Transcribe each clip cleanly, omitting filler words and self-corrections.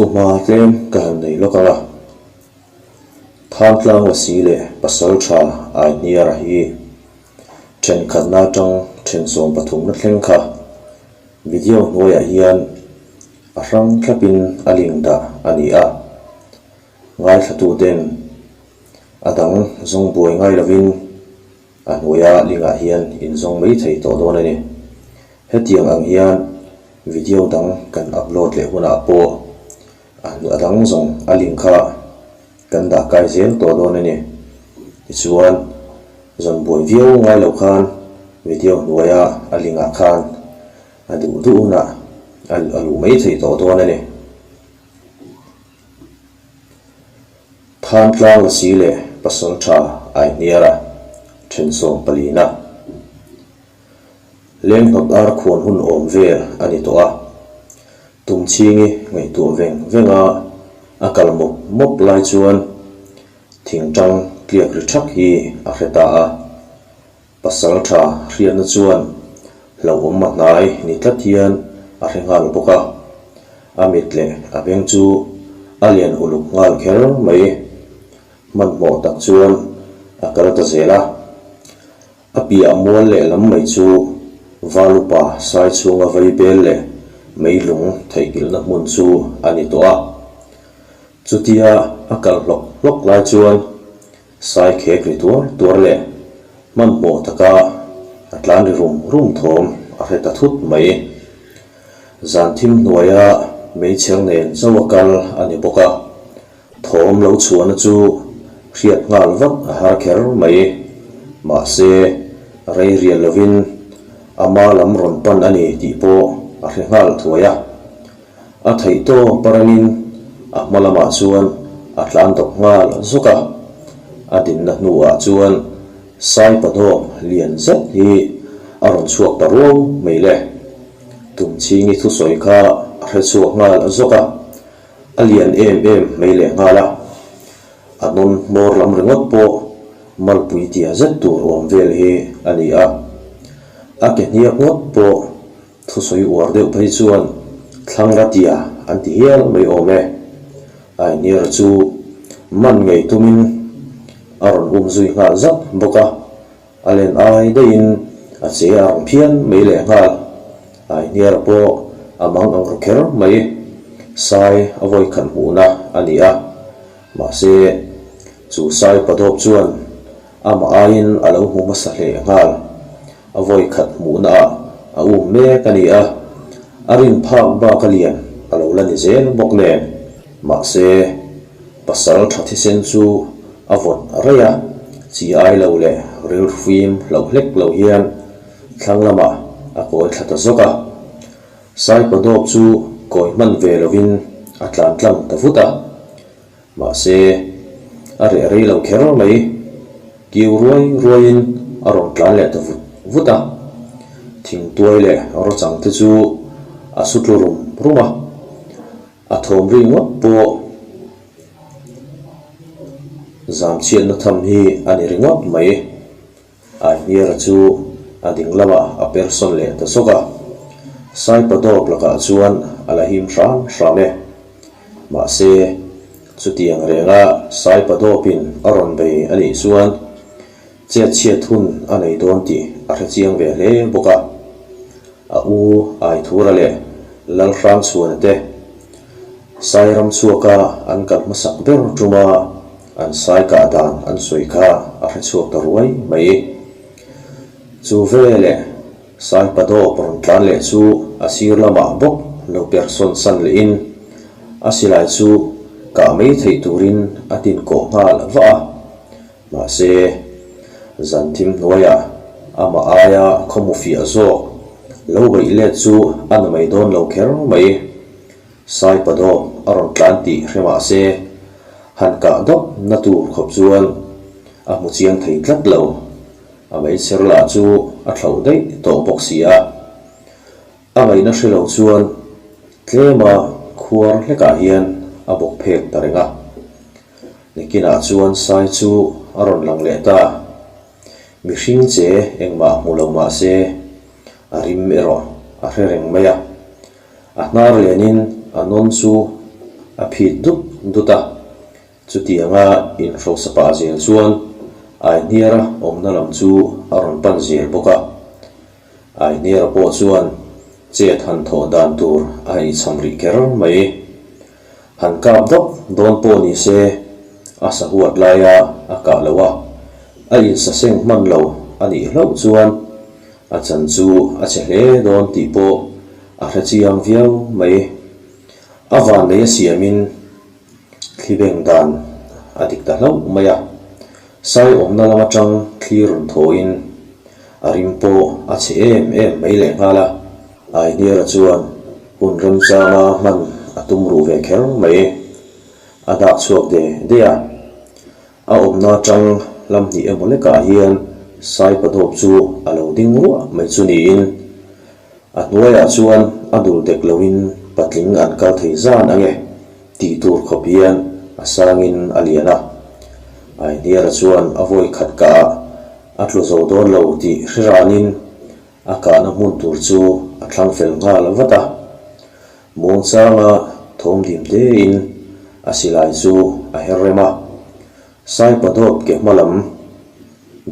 Thuhma tlem ka han nei lawk ang a. Thantlang Lasi leh Pasaltha Aihniara hi thenkhatna atang then sawmpathumna thleng kha video hnuaiah hian a hrang thlapin a link dah a ni a. Ngaithlatuten a dang zawng buai ngai lovin a hnuaia link-ah hian in zawng mai thei tawh dawn a ni. Hetiang ang hian video dang kan upload leh hunah pawh a dang zawng a link kha kan dah kai zel tawh dawn a ni. Tichuan, zawn buai viau ngai lo khan video hnuaia a link ah khan a duh duh hunah a luh mai thei tawh dawn a ni. Thantlang Lasi leh Pasaltha Aihniara thensawm palina. Lenghnawt ar khuan hun awm vel a ni tawh a, Tumchhingi ngaihtuah veng veng a, a kal mawp mawp lai chuan thingtang tliak ri thak hi a hre ta a. Pasal tha hriatna chuan hlauhawm a hnai ni tlat hian a hre nghal bawk a, a mit leh a beng chu a lian uluk nghal kher mai. Hmanhmawh tak chuan a kal ta zel a. A piah mual lehlam mai chu Valupa sai chhunga vei bel leh meilung theihnghilhna hmun chu a ni tawh a. Chutia a kal hlawk hlawk lai chuan sai khek ri tuar tuar leh hmanhmawh taka a tlan ri rum rum thawm a hre ta thut mai. Zan thim hnuaia meichher nen chauh a kal a ni bawk a. Thawm lo chhuahna chu hriat nghal vat a har kher mai. Mahse, rei rial lovin ama lam rawn pan a ni tih pawh a hre nghal thuai a. A theih tawp a rangin a hma lamah chuan a tlan dawp nghal zawk a. A dinna hnuah chuan Saipadawp lian zet hi a rawn chhuak ta ruau mai le. Tumchhingi thusawi kha a hre chhuak nghal zawk a. A lian em em mai leh nghal a, a nawn hmawr lam ringawt pawh malpui tia zet tur awm vel hi a ni a. A ke hniak ngawt pawh thusawi uar deuh phei chuan thlangra tia an ti hial mai awm e. Ainiara chu man ngei tumin a rawn um zui nghal zat bawk a. A len ai daihin a che a rang phian mai leh nghal. Aihniara pawh a mang ang ru kher mai. Sai a vawi khat hmuhna a ni a. Mahse, chu sai padawp chuan amah aiin a lo hmu hmasa hle nghal. A vawi khat hmuhna ah a um mek a ni a. A rin phak bak a lian a lo la ni zel bawk nen. Mahse, pasal tha thisen chu a vawt rei a, chi ai lo leh rilru fim hloh hlek lo hian thlang lamah a kawi thla ta zawk a. Saipadawp chu kawi hman ve lovin a tlan tlang ta vut a. Mahse, a reh rei lo kher mai. Kiu ruai ruaiin a rawn tlan leh ta vut vut a. Thingtuai leh rawchang te chu a su tlu rum rum a. A thawm ri ngawt pawh zam chhiatna tham hi a ni ringawt mai. Aihniara chu a ding lamah a per sawn leh ta zawk a, Saipadawp lakah chuan a la him hram hram e. Mahse, chutiang renga Saipadawpin a rawn bei a nih chuan chet chhiat hun a nei dawn tih a hre chiang ve hle bawk a. A u Aithura leh Lalhrangchhuana te Sairam chhuaka an kal hmasak ber tuma an sai kah dan an sawi kha a hre chhuak ta ruai mai. Chu veleh Saipadawp rawn tlan leh chu a sir lamah bawk lo per sawn san lehin a silai chu kah mai theih turin a tin kawh nghal vah a. Mahse, zan thim hnuaiah amah aia khawmu fiah zawk lo beih let chu a na mai dawn lo kher mai. Saipadawp a rawn tlan tih hre mah se, han kah dawp na tur khawp chuan a hmu chiang thei tlat lo. A meichher lah chu a thlauh daih tawh bawk si a. A ngaihna hre lo chuan tlema khuar hlekah hian a bawk phek ta reng a. Nikinah chuan sai chu a rawn lang leh ta. Mihring che engmah hmu lo mah se, a rim erawh a hre reng mai a. A hnar lianin a nawn chu a phit dut dut a. Chutianga inhrosa pah zel chuan Aihniara awmna lam chu a rawn pan zel bawk a. Aihniara pawh chuan chet han thawh dan tur a inchham rih kher mai. Han kap dap dawn pawh ni se a sahuat laia a kah loh a, a insaseng hman lo a nih hlauh chuan a chan chu a che hle dawn tih pawh a hre chiang viau mai. A vannei a siamin thli beng dan a dik ta hlauh mai a, sai awmna lam atang thli rawn thawhin a rim pawh a chhe em em mai lehnghal a. Aihniara chuan hun remchanga hman a tum ruh ve kher mai. A dak chhuak de de a, a awmna atang lam hnih emaw lekah hian sai padawp chu a lo ding ruah mai chu niin A hnuaiah chuan a dul dek loin patling an kal thei zan ange tih tur khawp hian a sangin a lian a. Aihniara chuan a vawi khat kah ah a tlu zo dawn lo tih hre ranin a kahna hmun tur chu a thlang fel nghal vat a. Muangchanga thawm dim tein a silai chu a her rem a. Saipadawp ke hma lam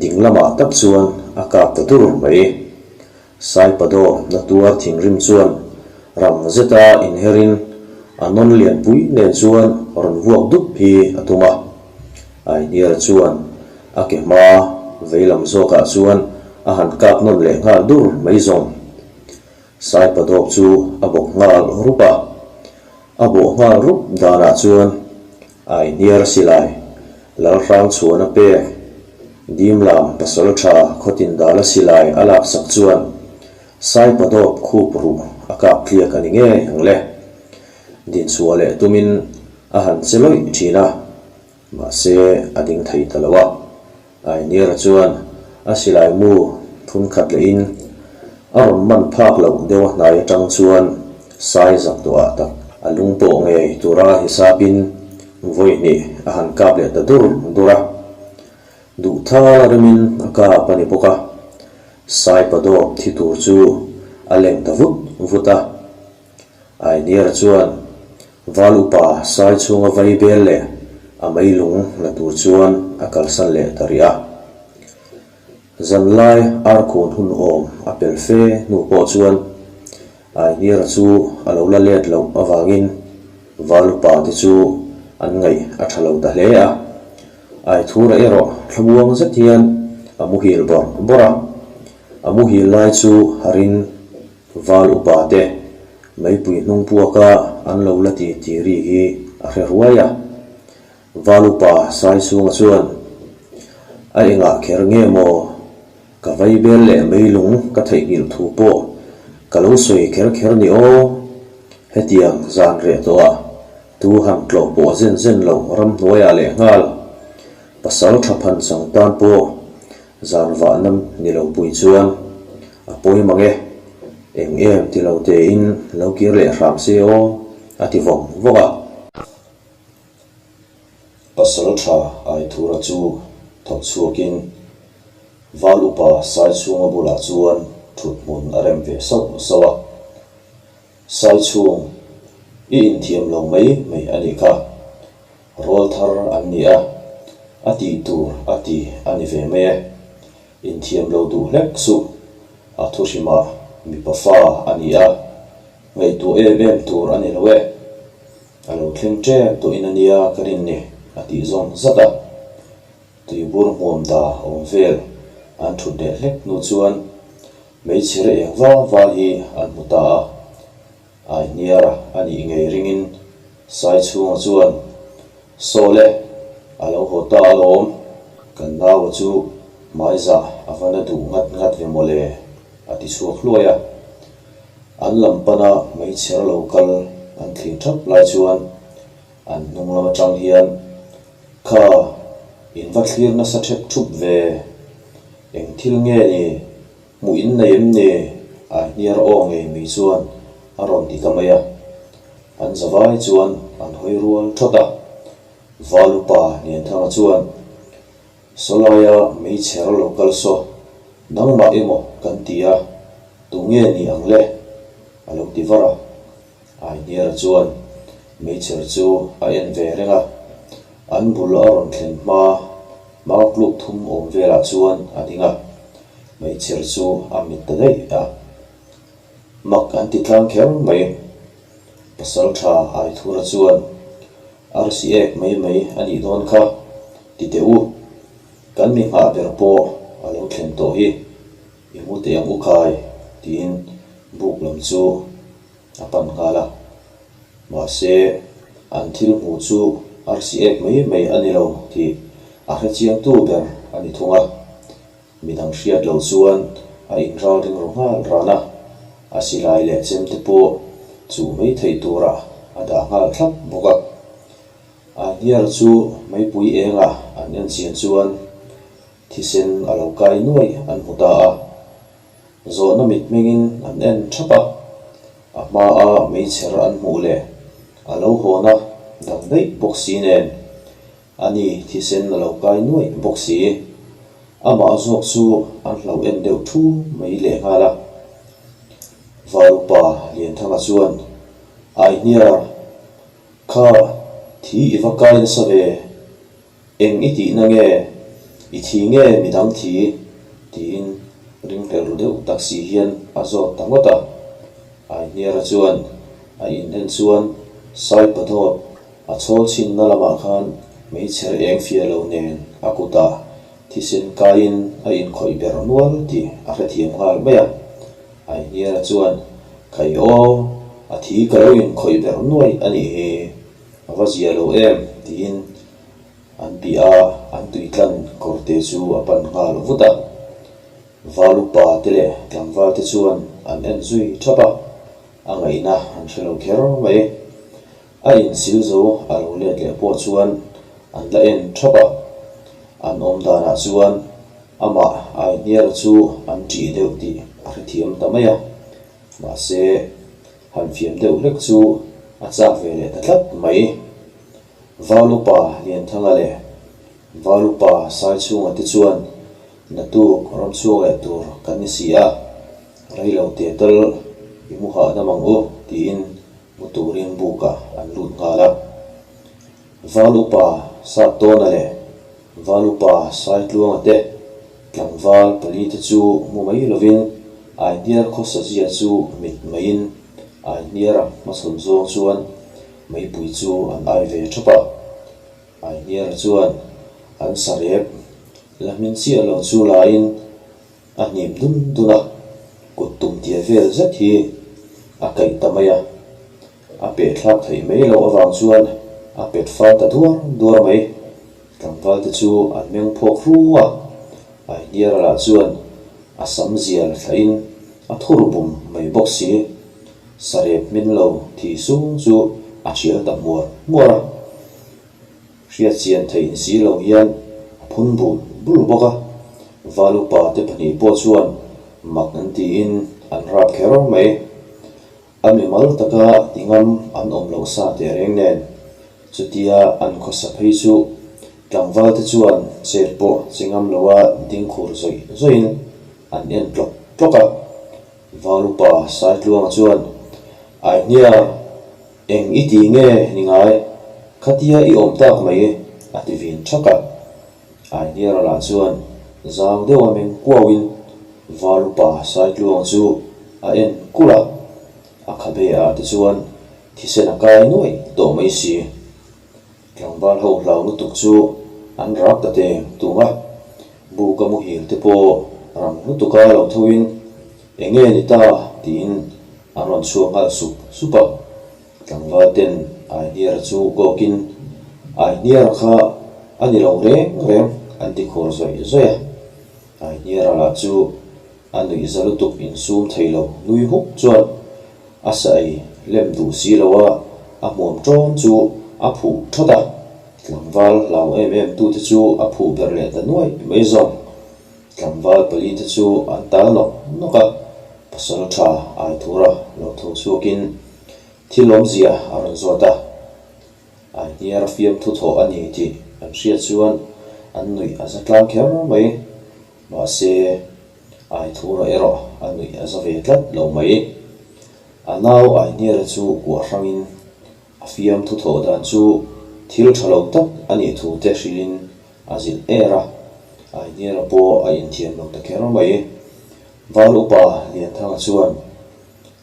ding lamah tak chuan a kap ta dur mai. Saipadaw na tuar thinrim chuan rang zeta inherin a nawn lianpui nen chuan rawn vuak dup hi a tum a. Aihniara chuan a ke hma veilam zawkah chuan a han kap nawn leh nghal dur mai zawng. Saipadawp chu a bawk nghal rup a. A bawh nghal rup danah chuan Aihniara silai Lalhrang chhuan a pek. Dimlam pasal tha khawtin dala silai a laksak chuan Saipadawp khup ruh a kap tliak a ni ngei ang le. Dinchhuah leh tumin a han che lawih thin a, mahse a ding thei ta lo a. Ainiara chuan a silai mu thun khat lehin a rawn man phak loh deuh a hnai atang chuan sai zak tawhah tak a lung pawh ngei tura hisapin vawi hnih a han kap leh ta dur dur a. Duh thal remin a kap a ni bawk a, sai padawp thi tur chu a leng ta vut vut a. Ainiara chuan Val upa sai chhunga vai bel leh a mei lung la tur chuan a kalsan leh ta rih a. Zanlai arkhun hun awm a pel fe hnu pawh chuan Aihniara chu a lo la let loh avangin Val upa te chu an ngaih a tha lo ta hle a. Aithura erawh thlamuang zet hian a muhil bawrh bawrh a. A muhil lai chu harin Val upa te meipui hnung puaka an lo la ti ti ri hi a hre ruai a. Val upa Saichhunga chuan, A engah kher nge maw? Ka vaibel leh meilung ka theihnghilh thu pawh ka lo sawi kher kher ni aw. Hetiang zan reh tawhah tu han tlawh pawh zen zen loh ramhnuaiah leh nghal pasal tha phan chang tan pawh zan vahna ni lo pui chuan A pawi mang e, eng em ti lo tein lo kir leh hram se aw, a ti vawng vawng a. Pasal tha Aithura chu thawk chhuakin Val upa Saichhunga bulah chuan thut hmun a rem ve sauh sauh a. Saichhung, i inthiam lo mai mai a nih kha. Rawl thar an ni a, a tih tur a ti a ni ve mai e. Inthiam lo duh hlek suh, a thu hrimah mipa fa a ni a, ngaihtuah em em tur a ni lo e. A lo thleng ṭep tawhin a nia ka rin ni, a tih zawng zat a. Tuibur hmuam da awm vel an ṭhut leh hlek hnu chuan hmeichhe reh eng va va hi an hmu ta a. Aihniara a nih ngei ringin Saichhunga chuan, Saw le, a lo haw ta alawm, kan naua chu hmaizah a va na duh ngat ngat ve maw le, a ti chhuak hluai a. An lam pana hmeichher lo kal an thlir thap lai chuan an hnung lam atang hian, Kha, in va thlir nasa thep thup ve, eng thil nge ni? Hmuh in nei em ni? A hniar aw ngei mai chuan a rawn ti ta mai a. An zavai chuan an hawi rual thawt a. Val upa Lianthanga chuan, Sawlaia meichher lo kal saw, nangmah emaw kan ti a, tu nge ni ang le? a lo ti var a. Aihniara chuan. Meichher chu a en ve reng a, an bul a rawn thlen hma mautluk thum awm velah chuan a ding a, meichher chu a mit ta daih a. Mak an ti tlang kher mai. Pasaltha Aithura chuan, Arsi ek mai mai a nih dawn kha, ti teh u. Kan mi nghah ber pawh a lo thlen tawh hi, i mu teh ang u khai, tiin buk lam chu a pan nghal a. Mahse, an thil hmuh chu arsi ek mai mai a ni lo tih a hrechiangtu ber a ni thung a. Midang hriat loh chuan a inral ring ru nghal ran a, a silai leh chem te pawh chuh mai theih turah a dah nghal thlap bawk a. A hniar chu meipui engah an en chian chuan thisen a lo kai nuai an hmu ta a. Zawhna mitmengin an en thap a, a hmaa meichher an hmuh leh a lo hawna dang daih bawk si nen A ni, thisen a lo kai nuaih bawk si. Amah zawk chu an hlo en deuh thu mai lehnghal a. Valupa Lianthanga chuan, Aihniar, kha thi i va kai nasa ve, eng i tihna nge, i thi nge midang thi? tiin ringhlel ru deuh tak si hian a zawt ta ngawt a. Aihniara chuan a in en chuan Saipadawt A chhawl chhinna lamah khan hmeichher eng fia lo nen a kutah thisen kaiin a inkhawih ber nual tih a hrethiam nghal mai a. Aihniara chuan, Khai aw, a thi ka lo inkhawih ber nuai a nih hi, a va zia lo em? tiin an piah a, an tuitlan kawrte chu a pan nghal vut a. Valupa te leh tlangval te chuan an en zui thap a, a ngaihna an hre lo kher mai. A insil zo a lo let leh pawh chuan an la en thap a, an awm danah chuan amah Aihniara chu an ṭih deuh tih a hrethiam ta mai a, mahse han fiam deuh hlek chu a chak ve leh ta tlat mai. Valupa Lianthanga leh Valupa Saichhunga te chuan Naktuk ram chhuak leh tur kan ni si a, reilo teh tal i mu hahdam ang u tiin Mu turin bukah an lut nghal a. Val upa Sattawna leh Val upa Saitluanga te tlangval palite chu mu mai lovin Aihniar khawsa zia chu mit maiin Aihniara hmachhawn zawng chuan meipui chu an ai ve thap a. Aihniara chuan an sarep la hmin chiah lo chu laiin A hnim dun dun a, kut tum tia vel zet hi a kaih ta mai a. A peh thlak theih mai loh avang chuan a pet fal ta duar duar mai. Tlangval te chu an meng phawk hru a, Aihniara lah chuan a sam zial thlahin a thur bum mai bawk si. Sarep hmin lo thi sung chu a thial ta hmuar hmuar a. Hriat chian theih si lo hian a phun bul bul bawk a, Valupa te pahnih pawh chuan mak an tiin an rap kher mai. A mimal taka ti ngam an awm loh sa teh reng nen, chutia an khawsa phei chu tlangval te chuan chet pawh che ngam loa ding khur zawih zawihin an en tlawk tlawk a. Valupa Saitluanga chuan, Aihniar! Eng i ti nge ni ngai? Khatia i awm tak mai a ti vin thak a. Aihniara lah chuan zang deuha meng kuauin Valupa Saitluang chu a en kulh a, a khabe ah te chuan thisen a kai nuaih tawh mai si. Tlangval ho hlau lutuk chu an rak ta teng tung a, buka muhil te pawh rang lutuka lo thoin Eng nge ni ta? tiin an rawn chhuak nghal sup sup a. Tlangval ten Aihniara chu kawkin, Aihniara kha a ni lo reng reng an ti khur zawih zawih a. Aihniara lah chu a nuih za lutuk insum thei lo nui huk chuan a sa ei lem duh si lo a, a hmuam ṭawn chu a phuh ṭhawt a. Tlangval hlau em em tute chu a phuh ber leh ta nuaih mai zawng. Tlangval pali te chu an tal nawk nawk a, pasal tha Aithura lo tho chhuakin thil awmzia a rawn zawt a. Aihniar fiamthu thawh a ni tih an hriat chuan an nuih a za tlang kher mai. Mahse, Aithura erawh a nuih a za ve tlat lo mai. A nau Aihniara chu kuah hrangin a. fiamthu thawh dan chu thil tha lo tak a nih thu te hrilhin a zilh er a, Ainiara pawh a inthiam lo ta kher mai. Val upa Lianthanga chuan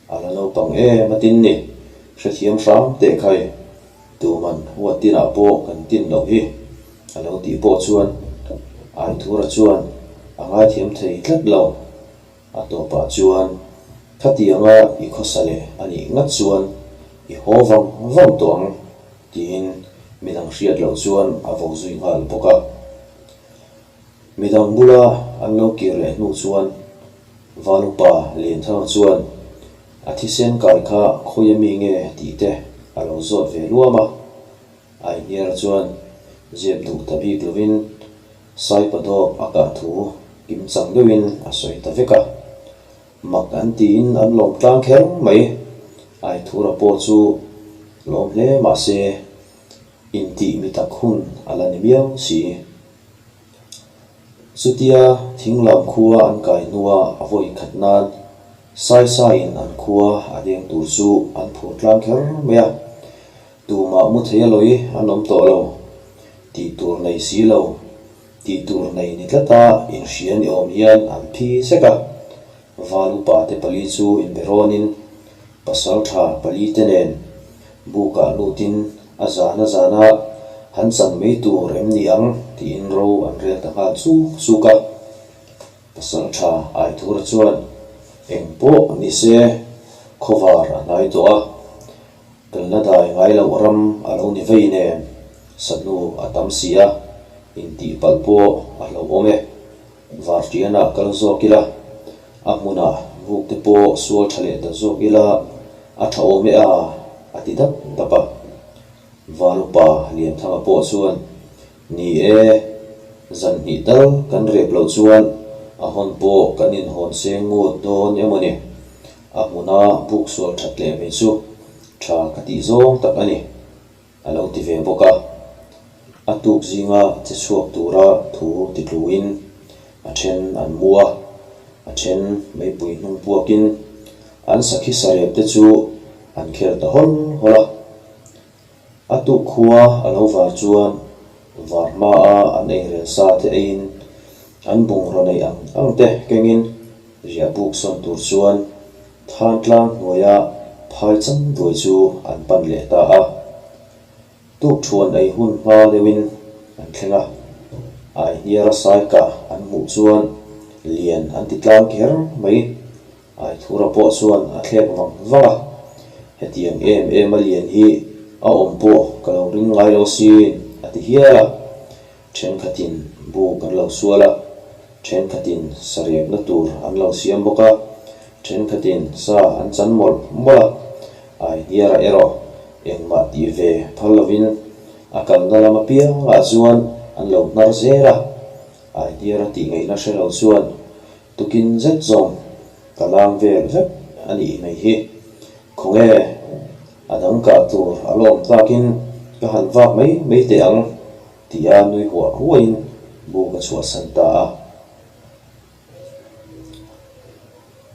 a la naupang em a tin ni, hrethiam hram teh khai, tuman huat tinah pawh kan tin loh hi a lo tih pawh chuan Aithura chuan a ngaithiam thei tlat lo. A tawpah chuan khatianga i khawsa leh a nih ngat chuan i haw vang vang tawh ang tiin midang hriat loh chuan a vo zui nghal bawk a. Midang bula an lo kir leh hnu chuan Valupa Lianthanga chuan a thisen kai kha khawi ami nge tih te a lo zawt ve luam a. Aihniara chuan zep duh ta bik lovin Saipadawp a kah thu kimchang deuhin a sawi ta vek a. Mak an tiin an lawm tlang kher mai. Aithura pawh chu lawm hle mah se intih mi tak hun a la ni miau si. Chutia thinglam khua an kai hnua a vawi khat nan Saisaiin an khua a deng tur chu an phur tlang kher mai a. Tumah mu thei a lawi an awm tawh lo. Tih tur nei si lo. Tih tur nei ni tlata inhria ni awm hian an phi zek a. Val upa te pali chu inbe rawnin pasal tha pali te nen bukah lutin a zan a zana han chan mai tur em ni ang tiin ro an rel ta nghal chuk chuk a. Pasal tha Aithura chuan eng pawh ni se khawvar a hnai tawh a. Kan la dai ngai loh ram a lo ni vei nen, sahnu a tam si a, intih palh pawh a hlauhawm e. Vartianah kal zawk ila, a hmunah vuk te pawh sual tha leh ta zawk ila a tha awm e a, a ti dap dap a. Valupa Lianthanga pawh chuan, Ni e, zan hnih tal kan rep loh chuan a hawn pawh kan inhawn seng ngut dawn emaw ni? A hmuna buk sual that leh mai chu tha ka tih zawng tak a ni, a lo ti ve bawk a. A tuk zinga che chhuak tura thu ti tluin a then an mu a, a then meipui hnung puakin an sakhi sarep te chu an khel ta hawl hawl a. A tuk khua a lo var chuan var hmaa an eirel sa te eiin an bungraw neih ang ang te kengin riah buk sawn tur chuan than tlang hnuaia phai chang duai chu an pan leh ta a. Tuk thuan ei hun hma deuhin an thleng a, Aihniara saikah an hmuh chuan lian an ti tlang kher mai. Aithura pawh chuan a thlek vang vang a, Hetiang em em a lian hi a awm pawh ka lo ring ngai lo sin, a ti hial a. Thenkhatin buk an lo sual a, thenkhatin sarepna tur an lo siam bawk a, thenkhatin sa an chan mawlh mawlh a. Aihniara erawh engmah tih ve phal lovin a kalna lam apiangah chuan an lo hnar zel a. Aihniara tih ngaihna hre lo chuan Tukin zet zawng ka lang vel vek a nih mai hi. Khawnge a dang kah tur a la awm takin ka han vak mai mai teh ang tia nui huah huahin bu ka chhuahsan ta a.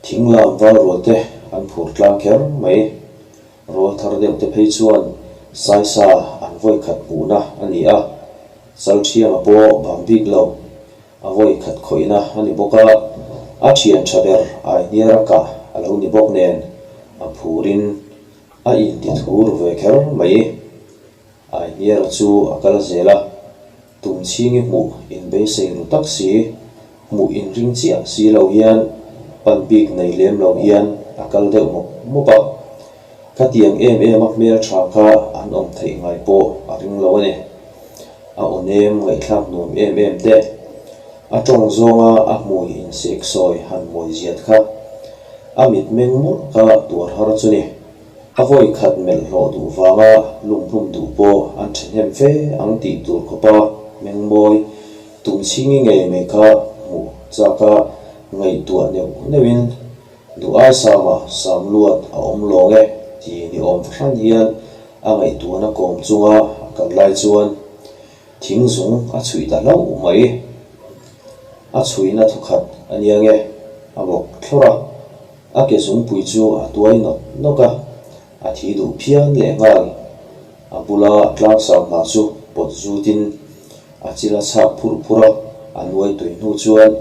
Thing lam val rual te an phur tlang kher mai. Rawl thar deuh te phei chuan Saisa an vawi khat hmuhna a ni a, Chalthianga pawh bang bik lo. A vawi khat khawihna a ni bawk a, a thian tha ber Aihniara kah a lo ni bawk nen a phurin a inti thur ve kher mai. Aihniara chu a kal zel a, Tumchhingi hmuh inbeisei ru tak si, hmuh inring chiah si lo hian pan bik nei lem lo hian a kal deuh mawp mawp a. Khatiang em em a hmel tha kha an awm theih ngai pawh a ring lo a ni. A aw nem ngaihthlak nuam em em te. A tawng zawnga a hmui insek sawi han mawi ziat kha. A mitmeng mawlh kha tuar har chu ni. A vawi khat melh hlawh duh vanga lunghlum duh pawh an thahnem fe ang tih tur khawpa mengmawi tumchhingi ngei mai kha hmuh chaka ngaihtuah neuh neuhin Duh ai sama sam luat a awm lawng e ti ni awm fahran hian a ngaihtuahna kawm chunga a kal lai chuan thing zung a chhuih ta hlauh mai. A chhuihna thawkhat a nia nge a bawk thlawrh a, a ke zungpui chu a tuai nawk nawk a, a thi duh phian leh nghal. A bula tlangsam hna chu pawt zutin a chil a chhak phurh phurh a, a nuai tui hnu chuan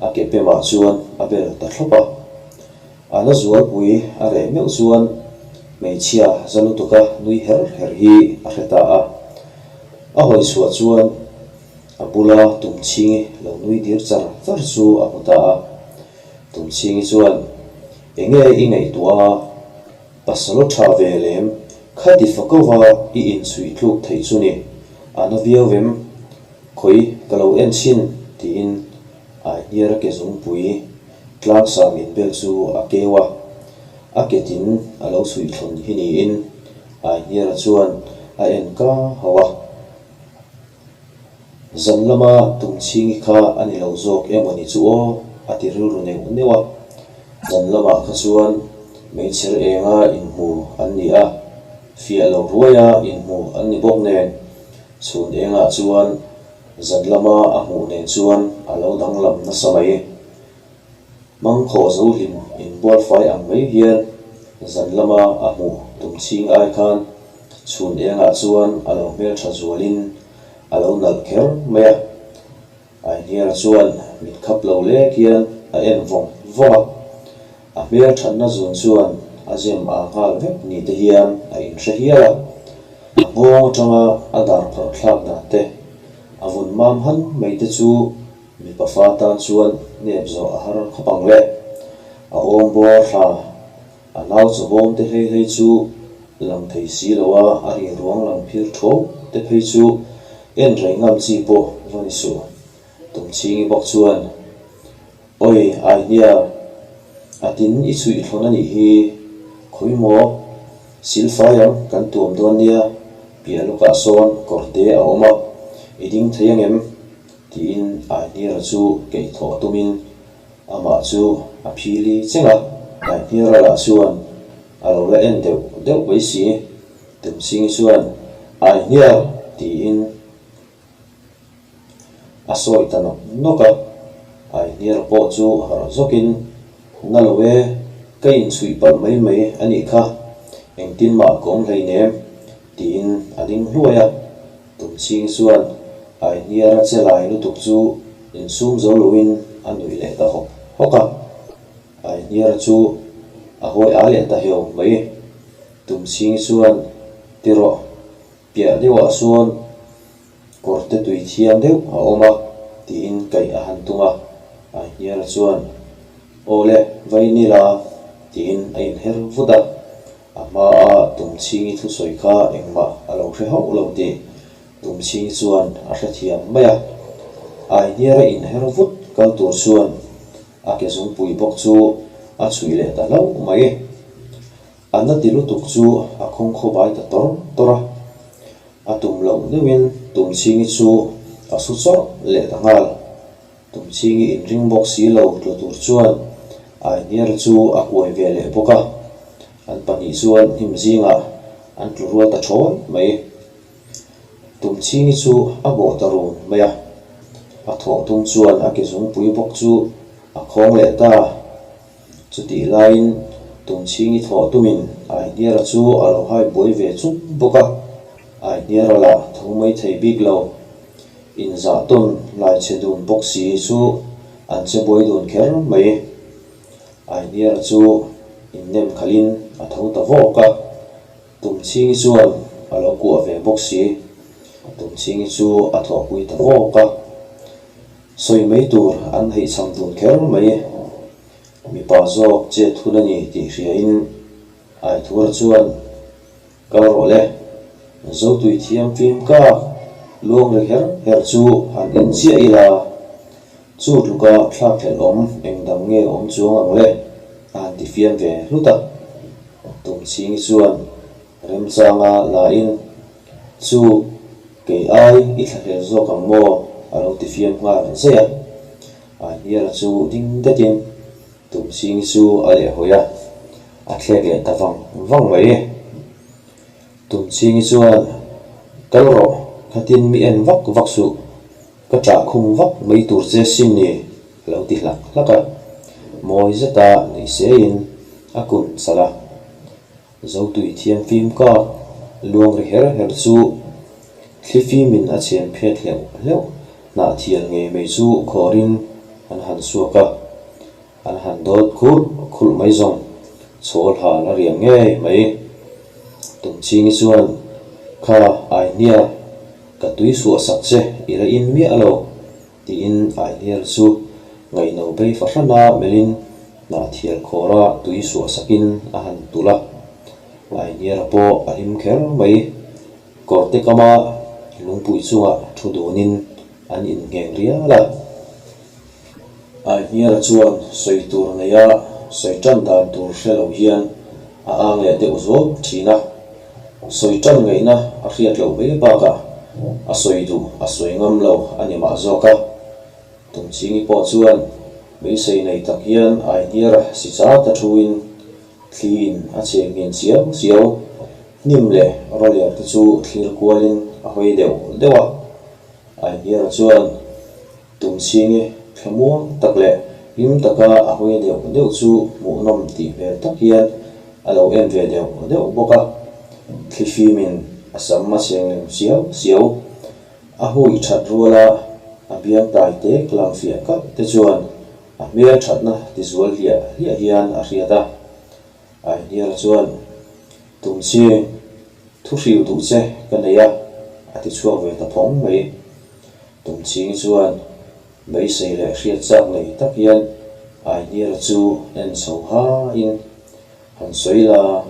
a ke pemah chuan a bel ta thlawp a. A na zualpui a reh meuh chuan hmeichhia za lutuka nui her her hi a hre ta a. A hawi chhuah chuan a bula Tumchhingi lo nui dir char char chu a hmu ta a. Tumchhingi chuan, Enge i ngaihtuah a? Pasal tha ve lem, khati fakova i inchhuih tluk theih chu ni, a na viau vem, khawi ka lo en chhin tiin Aihniara ke zungpui tlangsam inbel chu a keu a, a ke tin a lo chhuih thlawn hi niin Aihniara chuan a en ka hauh a. Zan lama Tumchhingi kha a ni lo zawk emaw ni chu aw, a ti rilru neuh neuh a. Zan lamah kha chuan meichher enga inhmu an ni a, fiah lo ruaia inhmu an ni bawk nen, chhun engah chuan zan lama a hmuh nen chuan a lo danglam nasa mai. Mangkhawh zo hlim inbualfai ang mai hian zan lama a hmuh tum chhing ai khan chhun engah chuan a lo hmeltha zualin a lo nalh kher mai a. Aihniara chuan mit khap lo lek hian a en vawng vawng a, a hmelthatna zun chuan a zem a nghal vek ni te hian a inhre hial a. A nghawng atanga a dar pharh thlak dan te, a vun mam han mai te chu Mipa fa tan chuan nep zawh a har khawp ang le. A awm bawr thla, a nau chawbawm te hlei hlei chu lang thei si lo a, a ri ruang lang phir tho te phei chu en rei ngam chi pawh va ni suh. Tumchhingi bawk chuan, Awi Aihniar, a tin i chhuih thlawn a nih hi, khawi maw? Silfai ang kan tuam dawn nia, piah lawkah sawn kawrte a awm a, i ding thei angem? Tiin Aihniara chu keihthawh tumin amah chu a phili cheng a. Aihniara lah chuan a lo la en deuh deuh mai si. Tumsingi chuan, Aihniar! tiin a sawi ta nawk nawk a. Aihniara pawh chu harh zawkin, Na lo e, ka inchhuih palh mai mai a nih kha, engtin mah ka awm hleinem, tiin a ding hluai a. Tumchhing chuan Aihniara che lai lutuk chu insum zo loin a nuih leh ta hawk hawk a. Aihniara chu a hawi a leh ta heu mai. Tumchhing chuan ti rawh, piah deuhah sawn kawrte tui thiang deuh a awm a tiin kaih a han tum a. Aihniara chuan Aw le, va in ila tiin a inher vut a. A hmaa Tumchhingi thusawi kha engmah a lo hre hauh lo tih Tumchhingi chuan a hrethiam mai a. Aihniara inher vut kal tur chuan a ke zungpui bawk chu a chhuih leh ta hlauh mai. A na ti lutuk chu a khawng khawbai ta tawr tawr a. A tum loh deuhin Tumchhingi chu a su chawrh leh ta nghal. Tumchhingi inring bawk si lo tlu tur chuan Aihniara chu a kuai ve leh bawk a, an pahnih chuan hnim zingah an tlu rual ta thawi mai. Tumchhingi chu a bawh ta run mai a, a thawh tum chuan a ke zungpui bawk chu a khawng leh ta. Chutih laiin Tumchhingi thawh tumin Aihniara chu a lo hai buai ve chung bawk a, Aihniara lah tho mai thei bik lo. Inzah tawn lai chhe dun bawk si chu an che buai dun kher mai. Aihniara chu innem khalhin a tho ta vawk a, Tumchhingi chuan a lo kuah ve bawk si. Tumchhingi chu a thawhpui ta vawk a, sawi mai tur an heihchham dun kher mai. Mipa zawk chet hun a ni tih hriain Aithura chuan Kal rawh le, Zotui thiam fim ka luang ri her her chu han en chiah ila, chu tluka thlak thlelh awm eng dang nge awm chuang ang le? a han ti fiam ve hlut a. Tumchhingi chuan remchanga lain, Chu, kei ai i thlahlel zawk ang maw? a lo ti fiam nghal zaih a. Aihniara chu ding datin Tumchhingi chu a lehhawi a, a thlek leh ta vang vang mai. Tumchhingi chuan, Kal rawh, khatin mi en vak vak suh, ka ṭah khum vak mai tur che sin ni, a lo ti hlak hlak a. Mawi zeta nei seiin a kun chal a. Zotui thiam fim kak. luang ri her her chu thlifimin a chhem phet hleuh hleuh hnahthial ngei mai chu khawrin an han suak a. An han dawt khulh khulh mai zawng, chhawl hal a riam ngei mai. Tumchhingi chuan, Kha Aihnia, ka tui suah sak che, i la in miah lo, tiin Aihniar chu ngaihno bei fahrana melhin hnahthial khawra tui suah sakin a han tulh a. Aihniara pawh a hlim kher mai. Kawrte kama lungpui chungah thu dunin an inngheng rial a. Aihniara chuan sawi tur neia sawi tan dan tur hre lo hian a ang leh deuh zuau thin a. Sawi tan ngaihna a hriat loh mai bakah a sawi duh a sawi ngam lo a ni mah zawk a. Tumchhingi pawh chuan beisei nei tak hian Aihniara si chata thuin thliin a chheng nghen chiau chiau. Hnim leh rawler te chu thlir kualin a hawi deuh deuh a. Aihniara chuan Tumchhingi thlamuang tak leh hlim taka a hawi deuh deuh chu hmuhnawm tih hmel tak hian a lo en ve deuh deuh bawk a. Thlifimin a sam a cheng lem siau siau. A hui that ruala a biang tai tek lang fiah kalh te chuan a hmel thatna tizual hliah hliah hian a hriat a. Aihniala chuan, Tumchhing, thu hrilh duh che ka nei a, a ti chhuak ve ta phawng mai. Tumchhingi chuan beisei leh hriat chak nei tak hian Aihniala chu en chho hain, Han sawi la,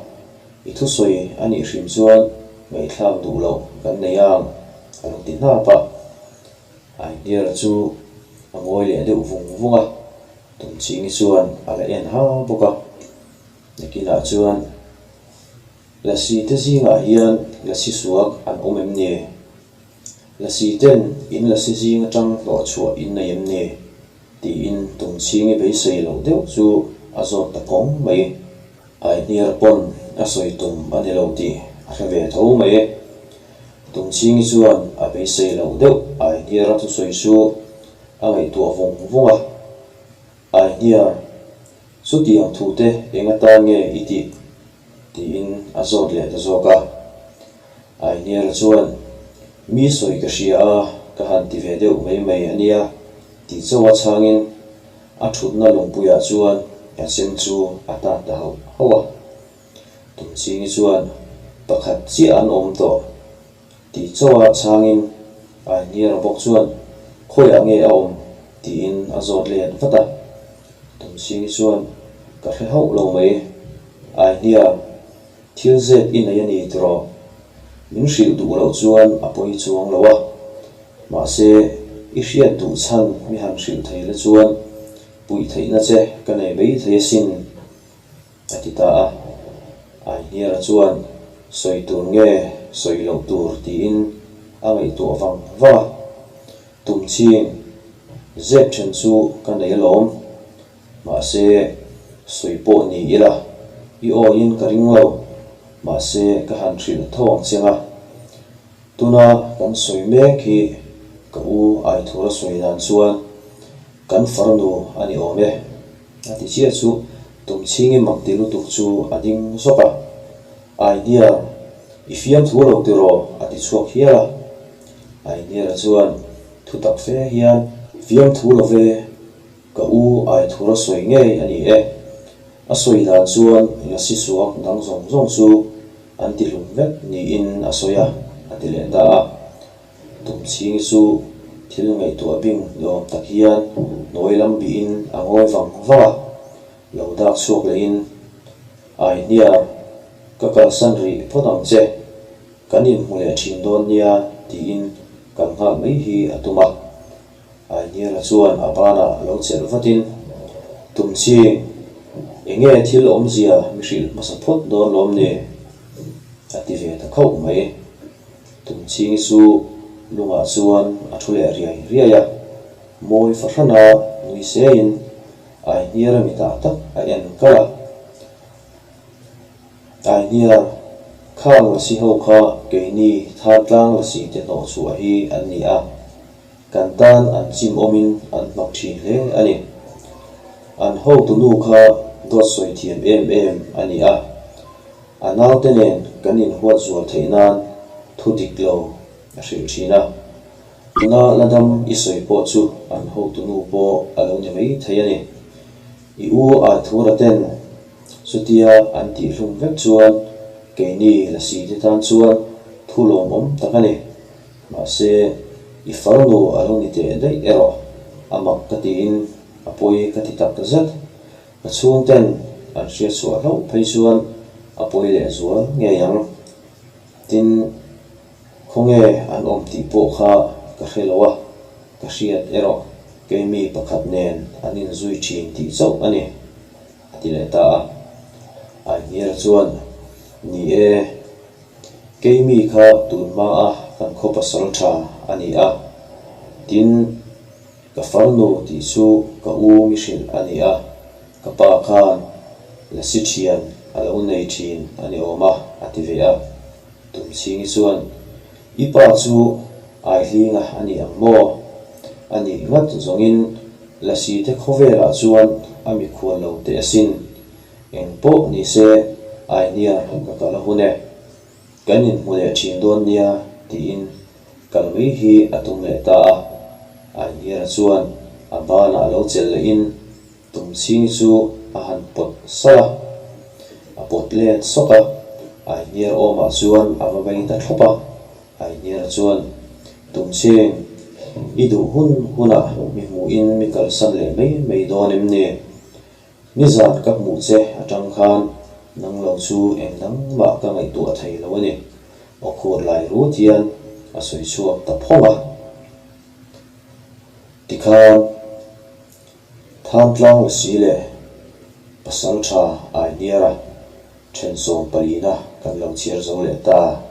i thusawi a nih hrim chuan ngaihthlak duh loh kan nei ang, a lo ti hnap a. Aihniala chu a ngawi leh deuh vung vung a. Tumchhingi chuan a la en ha bawk a, nakinah chuan Lasi te zingah hian lasi suak an awm em ni? Lasi ten in lasi zing atang hlawh chhuah in nei em ni? tiin Tumchhingi beisei loh deuh chu a zawt ta phawng mai. Aihniar pawn a sawi tum a ni lo tih a hre ve tho mai. Tumchhingi chuan a beisei loh deuh Aihniara thusawi chu a ngaihtuah vung vung a, Aihniar, chutiang thute eng atan nge i tih? tiin a zawt leh ta zawk a. Aihniara chuan, Mi sawi ka hria a, ka han ti ve deuh mai mai a nia, tih chauha chhangin a thutna lungpuiah chuan a chem chu a tat ta hauh hauh a. Tumchhingi chuan, Pakhat chiah an awm tawh. Tih chauha chhangin Aihniara bawk chuan, Khawiah nge a awm? tiin a zawt let vat a. Tumchhingi chuan, Ka hre hauh lo mai. Aihniar, thil zep i nei a ni tiraw? Min hrilh duh loh chuan a pawi chuang lo a. Mahse, i hriat duh chhan mi han hrilh thei la chuan puih theihna che ka nei mai thei asin. A ti ta a. Aihniara chuan sawi tur nge sawi loh tur tiin a ngaihtuah vang vang a. Tumchhing, zep then chu ka nei alawm. Mahse, sawi pawh ni ila, i awiin ka ring lo. Mahse, ka han hrilh tho ang cheng a. Tuna kan sawi mek hi ka u Aithura sawi dan chuan kan farnu a ni awm e. A ti chiah chu Tumchhingi mak ti lutuk chu a ding zawk a, Aihniar, i fiamthu lo tiraw? a ti chhuak hial a. Aihniara chuan thu tak fe hian, Fiamthu lo ve, ka u Aithura sawi ngei a ni e. A sawi dan chuan Lasi suak dang zawng zawng chu an ti hlum vek niin a sawi a, a ti leh ta a. Tumchhingi chu thil ngaihtuah bing ni awm tak hian hnuai lam bihin a ngawi vang vang a, lo dak chhuak lehin, Aihniar, ka kalsan rih phawt ang che, kan inhmu leh thin dawn nia tiin kal nghal mai hi a tum a. Aihniara chuan a banah lo chelh vatin, Tumchhing, enge thil awmzia mi hrilh hmasa phawt dawn lawm ni? a ti ve ta khauh mai. Tumchhingi chu lungah chuan a thu leh riai riai a, mawi fahrana nui seiin Aihniara mitah tak a en kal a. Aihniar, khang lasi ho kha keini Thartlang lasi te hnawh chhuah hi an ni a, kan tan an chim awmin an hmak thin hle a ni. An hotu nu kha dawt sawi thiam em em a ni a. A naute nen kan inhuat zual theih nan thu dik lo a hrilh thin a. Tuna la dam i sawi pawh chu an hotunu pawh a lo ni mai thei a ni. I u Aithura ten chutia an tihhlum vek chuan keini Lasi te tan chuan thu lawmawm tak a ni. Mahse, i farnu a lo ni teh daih erawh a mak ka tiin a pawi ka ti tak zet. Ka chhungten an hriatchhuah hlauh phei chuan a pawi leh zual ngei ang. Tin, khawnge an awm tih pawh kha ka hre lo a, ka hriat erawh keimi pakhat nen an inzui thin tih chauh a ni, a ti leh ta a. Aihniara chuan, Ni e, keimi kha tun hmaa kan khaw pasal tha a ni a, tin, Ka farnu tih chu ka u mi hrilh a ni a, ka pa khan lasi thian a lo nei thin a ni awm a, a ti ve a. Tumchhingi chuan, I pa chu Aihlinga a ni ang maw? A nih ngat zawngin lasi te khawvelah chuan a mikhual lo teh asin. Eng pawh ni se Aihniar ka kal a hun e. Kan inhmu leh thin dawn nia tiin Kal mai hi a tum leh ta a, Aihniara chuan a banah lo chelh lehin Tumchhingi chu a han pawt salh a, a pawt let sawk a, Aihniar awmah chuan a va bei ta thlawp a, Aihniara chuan, Tumchhing, i duh hun hunah mi hmuhin mi kalsan leh mai mai dawn em ni? Nizan ka hmuh che atang khan nang lo chu eng dang mah ka ngaihtuah thei lo a ni, aw khur lai rut hian a sawi chhuak ta phawng a. Tikhan Thantlang Lasi leh Pasaltha Ainiara thensawm palina kan lo chhiar zo leh ta.